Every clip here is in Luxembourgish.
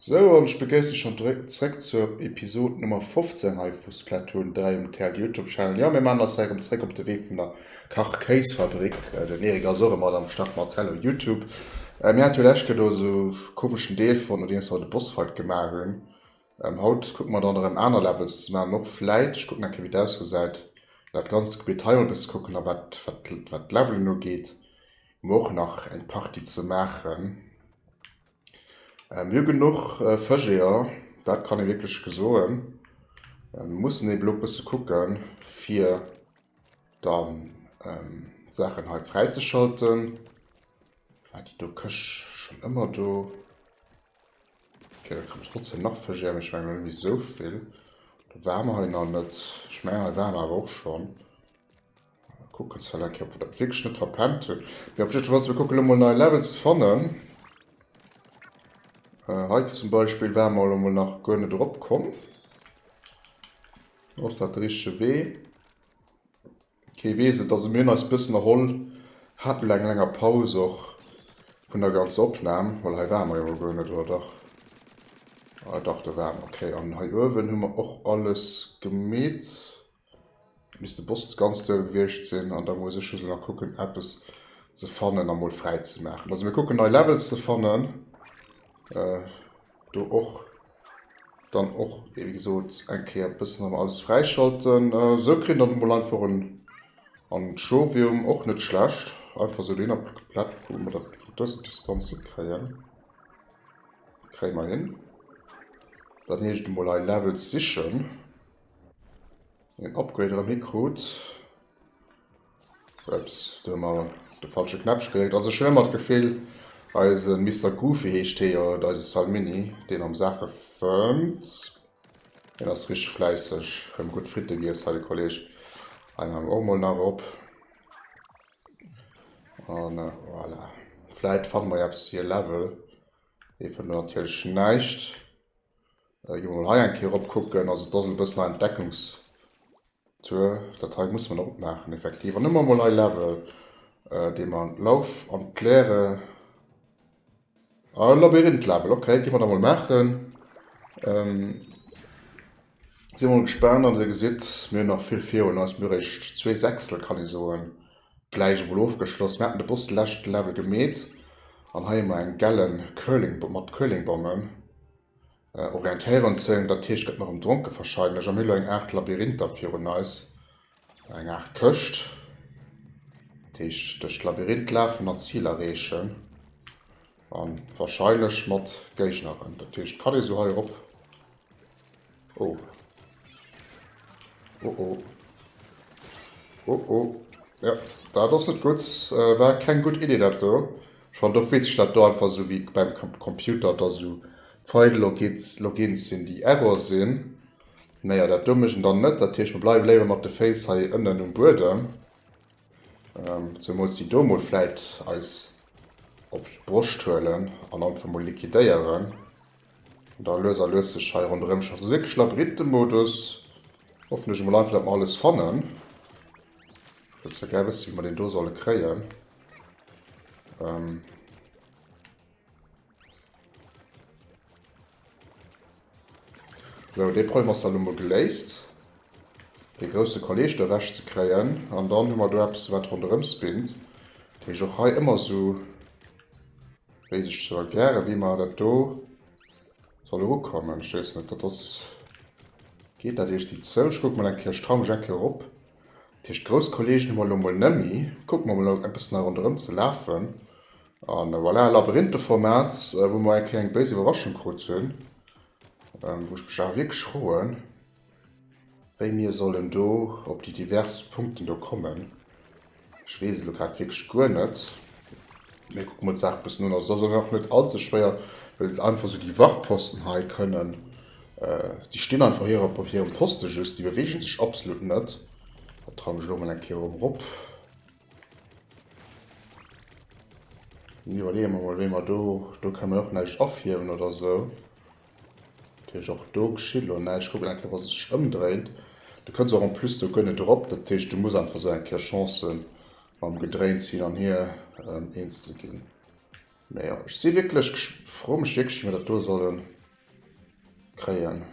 Sou, an ech begréissen dech schonn zréck zur Episode Nummer 15 hei vu Splatoon 3 um TL Youtube Channel. Jo, mir maachen eis hei erëm zréck op de Wee vun der Kach-Kéis-Fabrik. Den Eric ass och erëm mat am Start mat Hello Youtube. Mir hate jo lescht Kéier do esou komeschen Deel fonnt, nodeems mer de Bossfight gemaach hunn. Haut kucke mer dann erëm aner Levels ze maachen, och vläit, ech kucken eng Kéier wéi et ausgesäit, dat ganzt Gebitt hei mol e bësse kucken a wat wat d'Levelen ugeet, hu mer och nach eng Partie ze maachen. Mir hu genuch Fëscheeër, dat kann ee wierklech gesoen. Mir mussen eben elo e bësse kucken, fir dann d'Saachen hei fräizeschalten. War déi do Këscht schonn ëmmer do? Okay, da kommen trotzdem nach Fëscheeër, mee ech mengen net méi esou vill. Do ware mer hei nach net. Ech mengen, hei ware mer awer och schonn. Kucken zwar eng Kéier, ob wir dat wierklech net verpennt hunn. Mee op jiddefalls, mir kucken elo mol nei Level ze fannen. Äh, hei zum Beispill ware mer elo mol nach guer net erop komm. Ass dat de richtege Wee? Kee weess et. Also mir hunn eis bëssen erholl, haten elo eng länger Paus och vun der ganzer Opnam, well hei ware mer jo mol guer net, oder dach? Ah dach, do ware mer, okay. An hei uewen hu mer och alles gemeet. Misst de Boss ganz duer gewiescht sinn an da muss ech just nach kucken eppes ze fannen a mol fräi ze maachen. Also mir kucken nei Levels ze fannen. Do och dann och wéi gesot eng Kéier e bëssen erëm alles fräischalten. Sou kritt een dann mol einfach en Anchovium, och net schlecht. Einfach sou dohinner komplett, kucke mer dat vun dëser Distanz hikréien. Kréie mer hin. Dann heescht et emol hei Levels sichen. En Upgrade erëm hikrut. Ups, do hu mer de falsche Knäppche gedréckt. Also ech hunn ëmmer d'Gefill, eise Mister Goofy heescht hee jo, eise Salmini, deen am Saache fëmmt. Deen ass richteg fläisseg. Rëm gutt Fritte giess hei, de Kolleg. Hei maache mer och mol nach op. An voilà. Vläit fanne mer jo eppes fir e Level. Hie fënnt natierlech näischt. Gi mer mol hei eng Kéier erop kucken. Also et ass e bëssen eng Entdeckungstour. Dat hei musse mer nach opmaachen effektiv. An hu mer mol hei Level, dee mer Lauf an d'Leere, ah Labyrinth-Level, okay, gi mer da mol maachen. Si mol gespaant an Dir gesitt, mir hunn nach vill virun eis. Mir hu réischt 2 Sechstel, kann ee soen, gläich emol ofgeschloss. Mir haten de Boss leschte Level gemeet an hei hu mer eng gellen Curling mat Curlingbommen. Orientéierend sinn, dat heescht gëtt mer erëm dronke wahrscheinlech a mir hu lo eng Aart Labyrinther virun eis, eng Aart Këscht, dat heescht duerch d'Labyrinth lafen an d'Zil erreechen an wahrscheinlech mat Géigneren, dat heescht kann ee sou hei erop. Oh. Oh oh. Oh oh. Ja, dat ass net gutt. War keng gutt Idee dat do. Ech fannen et och witzeg dat do einfach esou wéi beim Computer da sou Pfeil-Logins Logins sinn déi Error sinn. Naja, dat do mécht en dann net. Dat heescht mer bleiwe léiwer mat de Féiss hei ënnen um Buedem. Zemools déi do mol vläit eis op d'Broscht huelen an einfach mol liquidéieren. An da lues a lues sech hei ronderëm schaffen. Also wierklech Labyrinthemodus. Hoffen ech emol einfach, datt mer alles fannen. Ech wëll zwar gär wëssen, wéi mer deen do solle kréien. Ähm. Sou, dee Problem ass dann elo mol geléist. Dee grousse Kolleg do ewech ze kréien. An dann hu mer do eppes, wat ronderëm spinnt. Dat heescht och hei ëmmer esou. Weess ech zwar gäre wéi mer dat do soll erukommen. Ech weess net, dat ass, geet dat iergendwéi zou? Ech kucke mol eng Kéier, ech traue mech eng Kéier erop. Dat heescht, grouss Kollegen hu mer elo mol nëmmi. Kucke mer mol e bëssen hei ronderëm ze lafen. An voilà, Labyrintheformat, wou mer eng Kéier eng béis Iwwerraschung krut hunn, wou ech mech awer wierklech froen, wéi mir sollen do op déi divers Punkten do kommen. Ech weess et elo grad wierklech guer net. Mee kucke mer d'Saach e bëssen un. Also et ass och nach net all ze schwéier, well et einfach esou déi Wachposten hei kënnen, déi stinn einfach hier op hirem Poste just, déi beweegen sech absolut net. Da trauen ech elo mol eng Kéier erëm erop. Dann iwwerleeë mer mol, wéi mer do, do kënne mer och näischt afierwen oder esou. Dat heescht och do geschitt elo näischt. Kucken eng Kéier wa se sech ëmdréint. Du kënns och en plus do guer net erop. Dat heescht du muss einfach esou eng Kéier Chance hunn mam Gedréins hin an hier eens ze ginn. Mee jo, ech si wierklech, froe mech wierklech wéi mer dat do sollen. Kréien.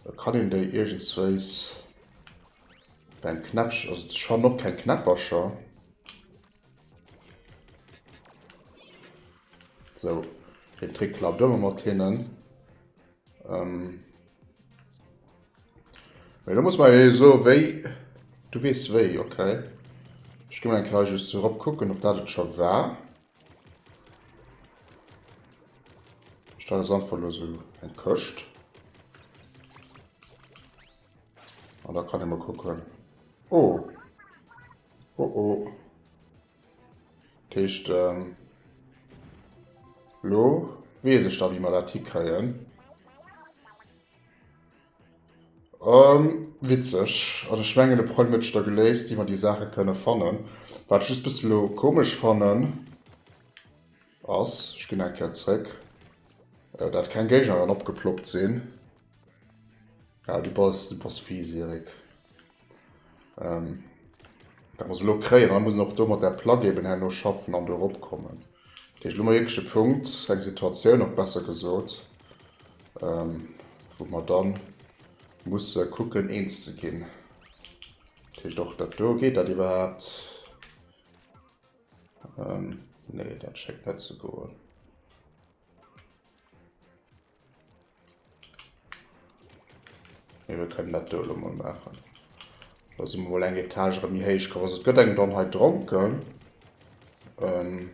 Da kann een déi iergendswéis op engem Knäppchen, also et schonn och keng Knäppercher. Sou, den Trick klappt ëmmer mat hinnen. Ähm, mee do muss man jo soen, wéi, du weess wéi, okay. Ech gi mol eng Kéier just erop kucken, ob dat et scho war. Dat ass einfach elo sou eng Këscht. An da kann ee mol kucken. Oh! Oh oh! Dat heescht, elo weess ech da wéi mer dat hikréien. Witzeg. An ech mengen de Problem huet sech da geléist, wéi mer déi Saache kënne fannen. Wat ech just bësse lo komesch fannen ass, ech ginn eng Kéier zréck, dat keng Géigner dann opgeploppt sinn. Ja, du bass, du bass fies, Eric. Dat mer se elo kréien, da muss en och do mat där Plack eben herno schaffen an do eropkommen. Dat heescht, elo hu mer wierklech e Punkt, eng Situatioun och besser gesot, wou mer da musse kucken eens ze ginn. Dat heescht och dat do, geet dat iwwerhaapt? Nee, dat schéngt net ze goen. Mee mir kënnen dat do elo mol maachen. Da si mer mol eng Etage erëm méi héich komm. Also et gëtt engem dann hei dronken. Ähm,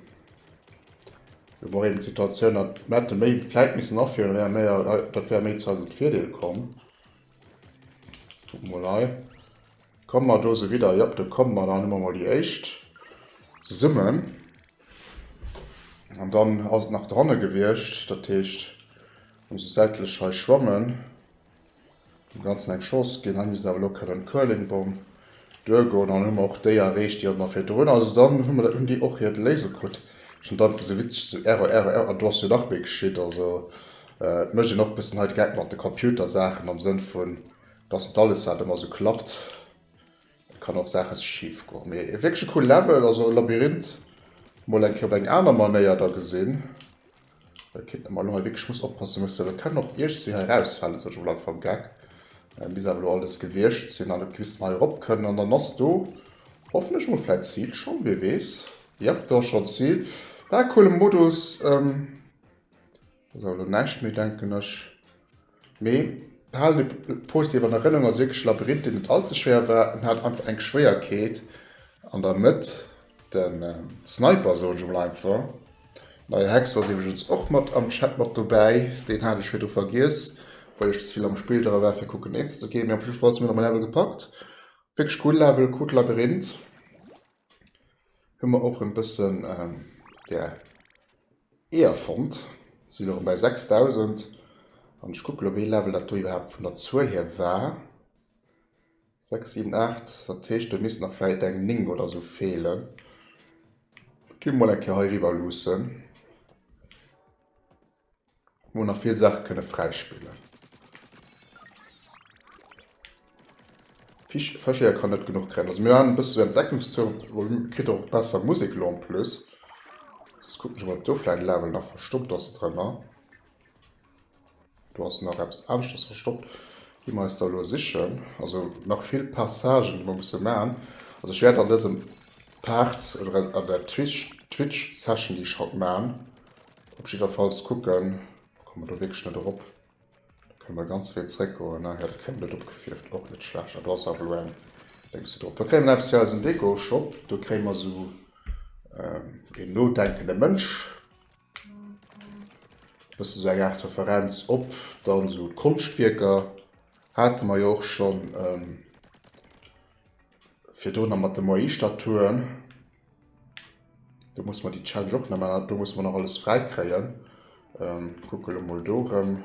do war eben d'Situatioun, datt mir hätte méi vläit missen aféieren, da wäre méi, dat wär méi zu eisem Virdeel komm. Kucke mol hei. Komme mer do esou widder? Jop, do komme mer. Dann hu mer mol déi éischt zesummen. An dann ass et nach dranne gewiescht, dat heescht muss ech säitlech hei schwammen, dem Ganzen eng Chance ginn. Hei misst awer elo kënnen d'Curlingbomb duergoen an hu mer och déi erreecht, déi mer virdrun, also dann hu mer dat, hunn déi och hiert Léisung krut. Ech fand einfach esou witzeg, esou Error, Error, Error, an do ass jo nach méi geschitt. Also et mécht een och e bëssen hei de Geck mat de Computersaachen am Sënn vun, dass net alles wat ëmmer esou klappt. Et kann och Saaches schief goen. Mee e wierklech e coole Level, also e Labyrinth mol eng Kéier op eng aner Manéier da gesinn. Da kéint mer elo hei wierklech muss oppassen, muss wir kënnen och iergstwéi hei rausfalen, sot ech mol einfach am Geck. Misst awer elo alles gewiescht sinn an et misst mer hei erop kënnen an dann ass do hoffentlech mol vläit d'Zil schonn, wie weess. Jep, do ass schonn d'Zil. War e coole Modus. Ass awer elo näischt méi, denken ech. Mee behalen et positiv an Erënnerung, also wierklech e Labyrinth, deen net all ze schwéier war. En hat einfach eng Schwéierkeet an der Mëtt, de Sniper, soen ech emol einfach. Neie Hexer ass iwwregens och mat am Chat mat dobäi, deen hat ech virdru vergiess, well ech ze vill am Spill dra war fir kucken eens ze ginn. Mee op jiddefalls hu mir nach e Level gepackt. Wierklech cool Level, coolt Labyrinth. Hu mer och en bëssen där Eeër fonnt. Sinn elo erëm bei 6000 an ech kucke lo wéi Level dat do iwwerhaapt vun der Zuel hier war. 6, 7, 8, dat heescht do misst nach vläit eng 9 oder sou feelen. Gi mer mol eng Kéier hei eriwwer luussen. Wou nach vill Saache kënne fräispillen. Fisch, Fëscheeër kann net genuch kréien. Also mir waren e bësse sou Entdeckungstour, wou kritt och besser Musek elo en plus. Jetzt kucken ech mol, ob do vläicht e Level nach verstoppt ass drënner. Do ass nach eppes aneschters verstoppt. Gi mer eis da elo sichen. Also nach vill Passagen, déi mer musse maachen. Also ech wäert an dësem Part oder an der Twitch, Twitch-Session, déi ech haut maachen, Op jidderfalls kucken, komme mer do wierklech net erop. Da kënne mer ganz wéit zréckgoen. Ah jo, dat kréie mer net opgefierft, och net schlecht. Ah, do ass awer elo eng Déngs drop. Do kréie mer eppes fir eisen Deko-Shop. Do kréie mer esou een nodenkende Mënsch. E bësse sou eng Aart Referenz op dann esou d'Konschtwierker hate mer jo och schonn virdrun nach mat de Moai-Statuen. Do musse mer déi Challenge och nach maachen. Do musse mer nach alles fräi kréien. Ähm, kucke lo mol do rëm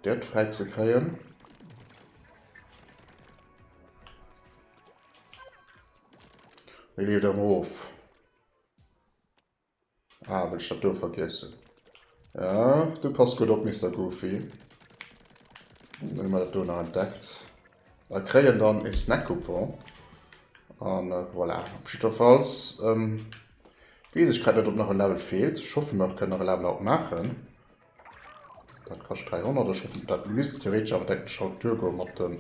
dat fräi ze kréien. Mir leeft erëm erof. Ah, well ech dat do vergiess hunn. Ja, du pass gutt op, Mister Goofy. Dann hu mer dat do nach entdeckt. A kréien dann e Snack-Coupon. An voilà, op jiddwerfalls. Weess ech grad net, ob nach e Level feelt. Ech hoffe mer kënnen nach e Level haut maachen. Dat kascht 300. Ech hoffen, dat misst theoretesch awer denken ech haut duergoe mat de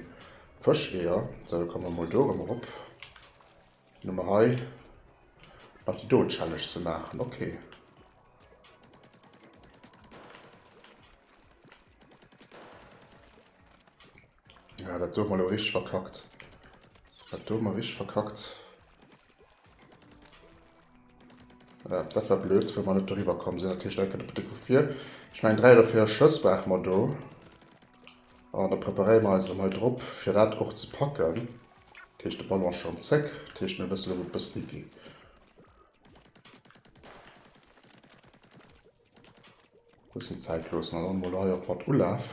Fëscheeër. Sou, da komme mer mol do erëm erop. Dann hu mer hei nach déi do Challenge ze maachen. Okay. Ja, dat do hu mer elo richteg verkackt. Dat do hu mer richteg verkackt. Ja, dat war blöd, well mer net doriwwer komm sinn. Dat heescht, eng Kéier de Buttek vu vir. Ech mengen, 3 oder 4 Schëss brauche mer do. An da preparéiere mer eis erëm hei drop, fir dat och ze packen. Dat heescht, de Ballon ass scho erëm zréck. Dat heescht, mir wëssen elo, wou et bëssen higeet. Bëssen Zäit loossen an dann mol hei och mat Ulaf.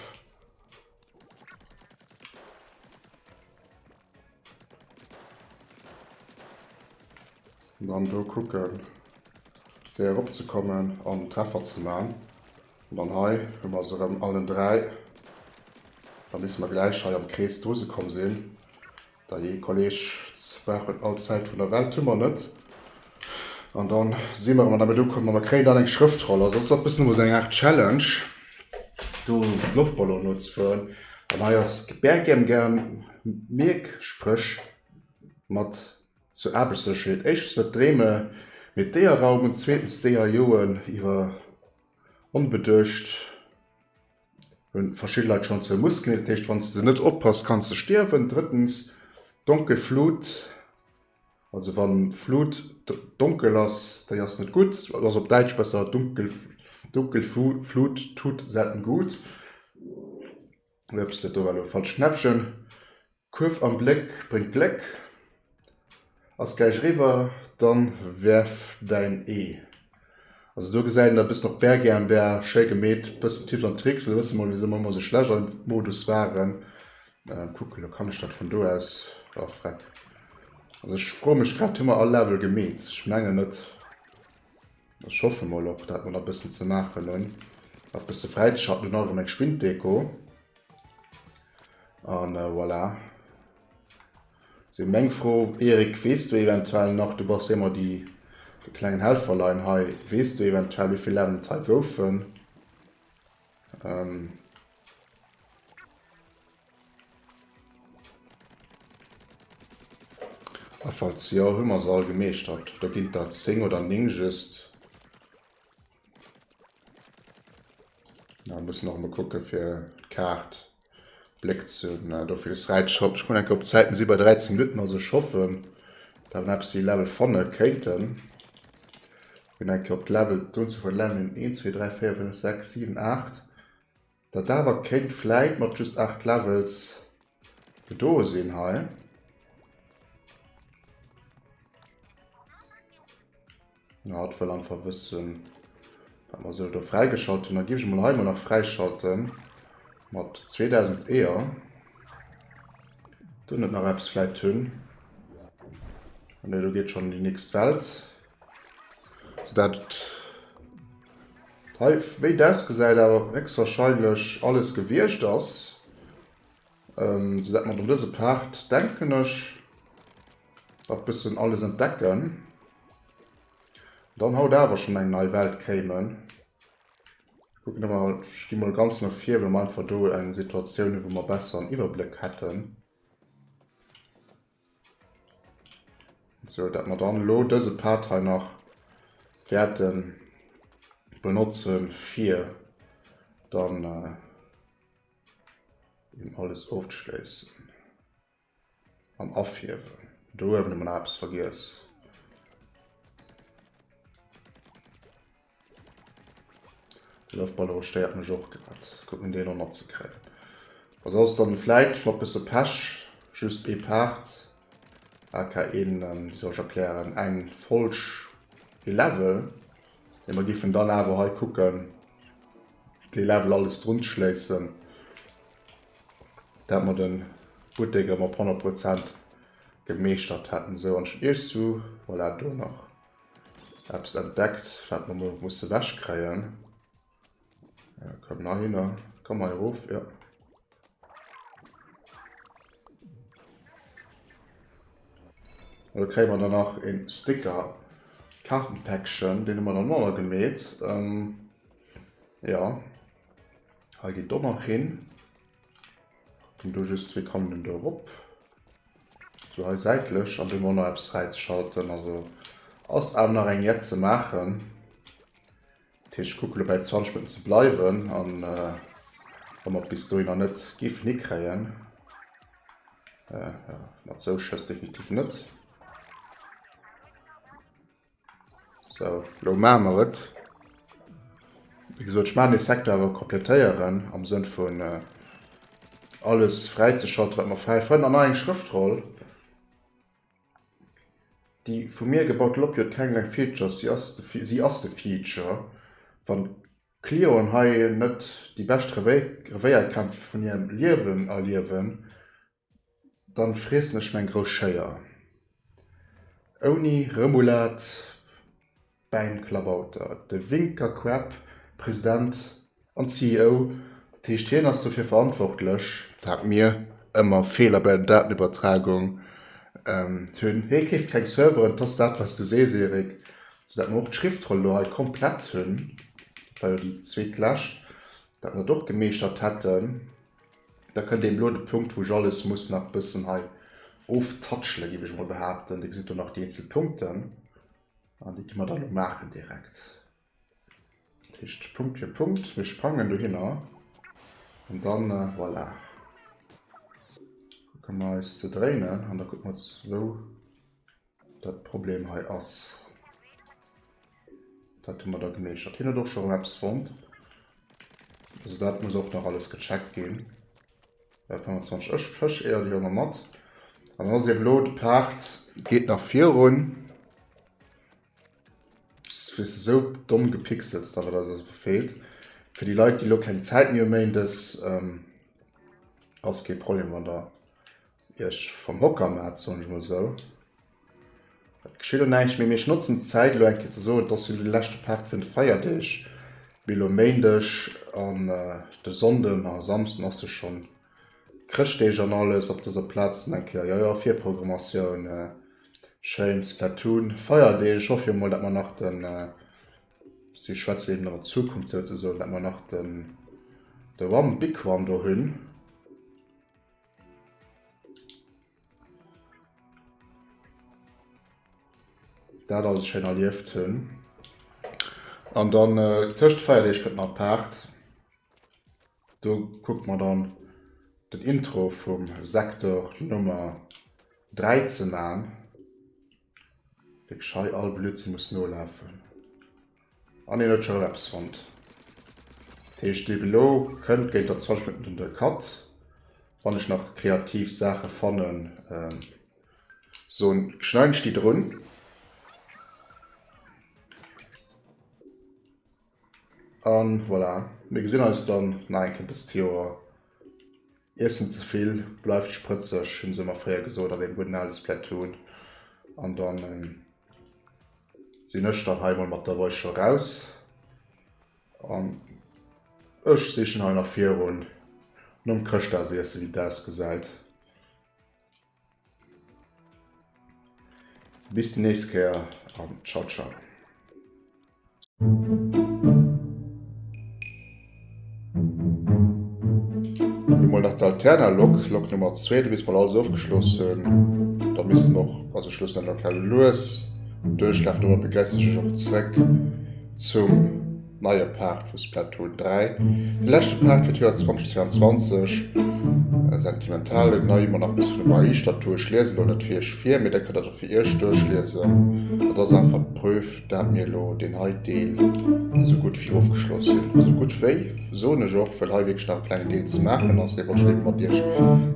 An dann do kucken, séier eropzekommen an Treffer ze man. An dann hei hu mer se erëm allen 3. Da misse mer gläich hei am Krees dru komm sinn. Dajee Kolleg, brauchen all Zäit vun der Welt, hu mer net. An dann si mer erëm dermat ukomm a mer kréien dann eng Schrëftroll. Also ass dat bëssen emol esou eng Aart Challenge, do de Loftballon nozefueren. An hei ass Bergemgern Mierkspréch mat zur Aarbechtssécherheet. Éischtens net dreeme mee d'Eeër raumen, zweetens d'Eeër joen iwwer onbeduecht. Hunn verschidde Leit schonn zur Muskel, dat heescht wann s de net oppass kanns de stierwen. Drëttens, donkel Flut, also wann d'Flut donkel ass, déi ass net gutt, ass op Däitsch besser dunkel, dunkel Flut tut selten gut. Ups, dat do war elo e falsche Knäppchen. Kuerf am Bléck bréngt Gléck. Ass gläich eriwwer, dann werf däin Ee. Also do gesäit een da bëssen op Bergämbär, schéi gemeet, bëssen Tipps an Tricks, elo wësse mer wisou mer ëmmer sou schlecht am Modus waren. Kuck, elo kann ech dat vun do aus, oh freck. Also ech froe mech grad, hu mer all Level gemeet? Ech mengen net. Ech hoffe mol och dat mer nach bëssen ze maachen hunn, nach bësse fräizeschalten hunn, och erëm eng Schwinddeko. An voilà. Sou, meng Fro, Eric, weess du eventuell nach, du bass jo ëmmer déi, de klengen Helferlein hei, weess du eventuell wéi vill Leveln et hei goufen? A falls jo, hu mer se all gemeeschtert oder ginn et der 10 oder 9 just? Na, mussen och emol kucke fir d'Kaart Bléck ze hunn. Dofir is räit ech kucken eng Kéier op d'Zäit, mir si bei 13 Minutten, also ech hoffen, dat mer eppes wéi Level fanne kéinten. Kucken eng Kéier op d'Level, d'Unzuel vun Leveln, 1, 2, 3, 4, 5, 6, 7, 8. Dat awer kéint vläit mat just 8 Levels gedoe sinn hei. Na, hatt wëll einfach wëssen, wat mer esou do fräigeschalt hunn. Da giff ech mol hei mol nach fräischalten mat 2000 Eeër. Do net nach eppes vläit hunn. Ne, do geet schonn déi nächst Welt. Sou dat hei, wéi et ausgesäit, awer héchstwahrscheinlech alles gewiescht ass. Sou dat mer an dëse Part, denken ech, nach bëssen alles entdecken. Dann haut awer schonn eng nei Welt kéimen. Ech kucken ëmmer, ech gi mol ganz no vir, well mer einfach do eng Situatioun hunn, wou mer besser en Iwwerbléck hätten. Sou, dat mer dann elo dëse Part hei nach wäerte benotzen, fir dann eben alles ofzeschléissen an afierwen. Do uewen hu mer nach eppes vergiess. De Loftballon stéiert mech och grad. Kucken deen och nach ze kréien. Also ass dann vläit mat bësse Pech just ee Part, aka een, wéi soll ech erklären, eng Folg, ee Level, mee mer géifen dann awer hei kucken dee Level alles drun schléissen, dat mer den Buttek erëm op 100 Prozent gemeeschtert hätten. Sou, an ech hunn iech zu, voilà, do nach Eppes entdeckt, wat mer mol musse wech kréien. Ja, komm nach hinner. Komm hei erof, ja. Da kréie mer dann nach een Sticker. Kartenpäckchen, deen hu mer dann och nach gemeet. Jo, hei geet och nach hin. Kucken do just, wéi kommen den do erop. Sou hei säitlech an do hu mer och nach eppes fräizeschalten. Also ass awer nach eng jett ze maachen. Dat heescht, ech kucke lo bäi 20 Minutten ze bleiwen an wa mer et bis dohinner net géifen hikréien, jo, mat sou Schëss definitiv net. Sou, lo maache mer et. Wéi gesot, ech maachen dee Secteur awer komplettéieren am Sënn vun alles fräizeschalten, wat mer fräi fannen. An nach eng Schrëftroll. Déi vu mir gebaut Lobby huet keng kleng Features, si ass de si ass de Feature. Wann d'Clioen hei net déi bescht Revéierkämpf vun hirem Liewen erliewen, dann friessen ech meng grouss Schéier. Ouni Remoulade. Bäim Klabauter, de Winkerquepp, President an CEO, dat heescht hien ass dofir verantwortlech, dat mir ëmmer Feeler bei der Datenübertragung hunn. Hie keeft keng Serveren, dat ass dat wat s du sees Eric, sou dat mer och d'Schriftroll elo hei komplett hunn, dat war jo déi zweetlescht, dat mer dat och gemeeschtert hätten. Da kënnt eben elo de Punkt wou ech alles muss nach bëssen hei oftatschele géif ech mol behaapten. Dir gesitt do nach déi eenzel Punkten. An déi kënne mer dann elo maachen direkt. Dat heescht Punkt fir Punkt, mir sprangen dohinner an dann, voilà, kucke mer eis ze dréinen an da kucke mer wou dat Problem hei ass. Dat hu mer da gemeeschtert. Hien huet och scho rëm eppes fonnt. Also dat muss och nach alles gecheckt ginn. 25 Ech Fëscheeër, déi huele mer mat. An dann ass eben elo de Part geet nach virun. Weess esou domm gepixelt, awer dat ass feelt. Fir déi Leit, déi elo keng Zäit méi hu méindes, ass kee Problem, wann der Iech vum Hocker maacht, soen ech mol esou. Et geschitt elo näischt méi, mee ech notzen d'Zäit elo eng Kéier ze soen, et ass jo elo de leschte Part vun de Feierdeeg, mee elo Méindeg an de Sonnden a Samsden ass jo schonn Chrëschtdeeg an alles. Op dëser Plaz dann eng Kéier, jo jo, Virprogrammatioun, schéin Splatoon Feierdeeg. Ech hoffe jo mol, dat mer nach den, si schwätzen eben an der Zukunft souzesoen, dat mer nach den, de One Big One do hunn. Dat alles schéin erlieft hunn. An dann äh, tëscht Feierdeeg kënnt nach Paart. Do kuckt mer dann den Intro vum Sektor Nummer 13 an. Wierklech hei all Blödsinn muss nolafen. An hien huet scho rëm eppes fonnt. Dat heescht, eben elo kënnt géint der 20 Minutten de Cut. Wann ech nach kreativ Saache fannen, soen, schneiden ech déi drun. An voilà, mir gesinn eis dann nach eng Kéier dëst Joer. Iesst net ze vill, bleift sprëtzeg, hunn se ëmmer fréier gesot an deem gudden ale Splatoon. An dann sinn ech dann hei mol mat der Voice scho raus. An ech sichen hei nach virun nom Chrëschtdagsiesse wéi et ausgesäit. Bis déi nächst Kéier an ciao ciao. Lo mol nach d'Alterna-Lok, Lok Nummer 2, do misst mol alles ofgeschloss hunn. Da missten och, also ech loossen dat elo lues duerchlafen, domat begréissen ech iech och zréck zum Neie Part vu Splatoon 3, de leschte Part fir d'Joer 2022. Sentimental, nei ëmmer nach e bësse vun der Marie-Statue. Ech liesen elo net fir iech vir, mee der kënnt dat och fir iech duerchliesen. Dat ass einfach d'Preuve, dat mir elo deen hei Deel esou gutt wéi ofgeschloss hunn. Esou gutt wéi, soen ech och, well hei wierklech nach e klengen Deel ze maachen ass. Dee wollt ech eben mat iech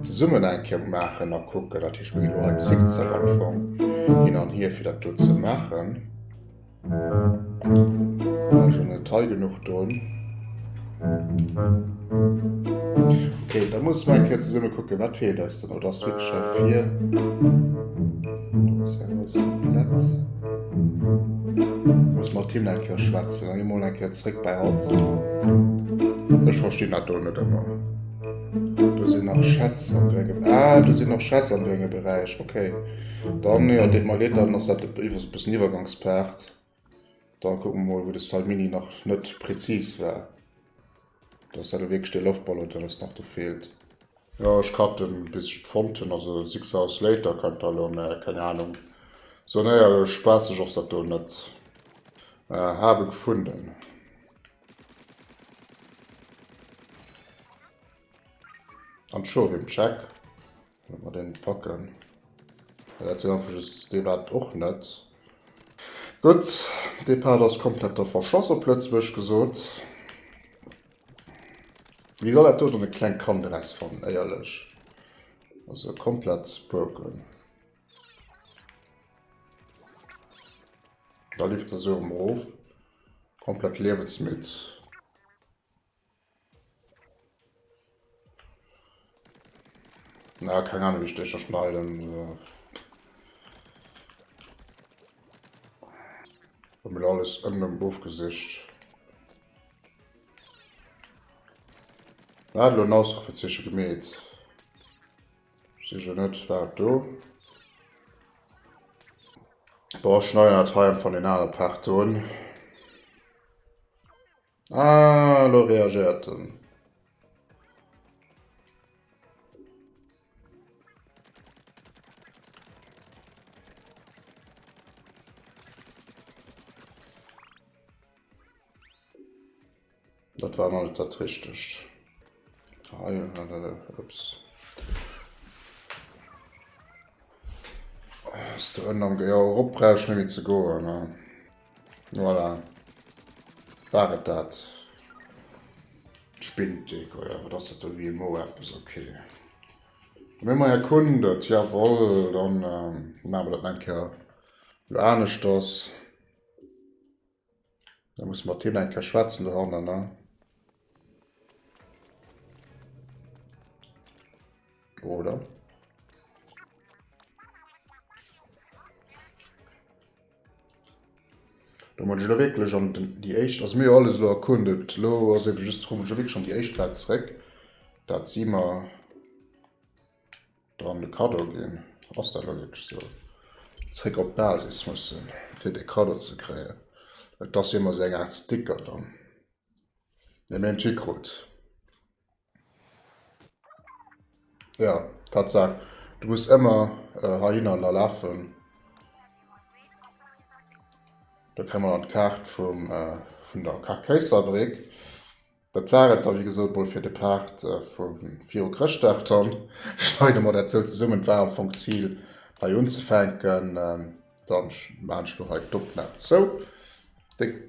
zesummen eng Kéier maachen a kucken. Dat heescht, mir ginn elo hei zickzack am Fong hin an hier, fir dat do ze maachen. Schon net hei genuch doen. Okay, da muss man eng Kéier zesumme kucken, wat feelt eis denn? Oder ass wierklech hei vir? Do ass ja alles komplett. Muss mat him eng Kéier schwätzen. Dann gi mol eng Kéier zréck bei hatt. Ech verstinn dat do net ëmmer. Do sinn nach Schätz am grénge. Ah, do sinn nach Schätz am grénge Beräich. Okay. Dann, jo, deet mer leed, dann ass dat e bëssen Iwwergangspart. Dann kucke mer mol, wou de Salmini nach net präzis war. Dass dat elo wierklech dee Loftballon, deen eis nach do feelt. Jo, ech cutten bis ech et fonnt hunn. Also six hours later kënnt da elo, mä keng Ahnung. Sou nee, spaasseg ass dat do net. Habe gefunden. An d'Schof im Check. Wenn wir den packen. Dat sinn einfach just dee war et och net. Gutt, dee Part ass komplett da verschoss op Lëtzebuergesch gesot. Wéi soll dat do dann e klengt Kand erausfannen, éierlech? Also komplett broken. Da leeft se esou erëm erof. Komplett liewensmidd. Na, keine Ahnung, wie ich dich schneiden. Mir alles ënner dem Bofgesicht. Na, hat elo en Ausrufezeeche gemeet. Ech si jo net, war do. Boah, schneiden dat hei einfach den anere Part un. Ah, elo reagéiert en. Dat war nach net dat Richtegt. Ah, ja, ups. Ass do ënnen am Jo, erop brauch ech net méi ze goen, ne? Voilà. War et dat? Spinnt-Deko, jo, wat ass dat do? Wéi emo eppes, okay. Mir hu mer erkundet, jawohl, dann maache mer dat nach eng Kéier elo aneschters. Da muss mat him eng Kéier schwätzen dohannen, ne? Oder? Do muss ech elo wierklech an den, déi éischt, also mir hu jo alles elo erkundet, elo ass ebe just d'Fro, muss ech elo wierklech an déi éischt Welt zréck? Dat si mer. Dann de Kaddo ginn. Ass dat elo wierklech sou? Zréck op d'Basis mussen, fir de Kaddo ze kréien. Et ass jo ëmmer sou eng Aart Sticker dann, dee mir iergendwéi krut. Jo, Tatsaach, du muss ëmmer heihinner da lafen. Do kréie mer dann d'Kaart vum, vun der Carcassabréck. Dat war et da wéi gesot mol fir de Part vu viru Chrëschtdag. Dann schneide mer dat sou zesummen. Et war am Fong d'Zil hei unzefänken. Dann maachen ech lo hei d'Opnam zou. Déck.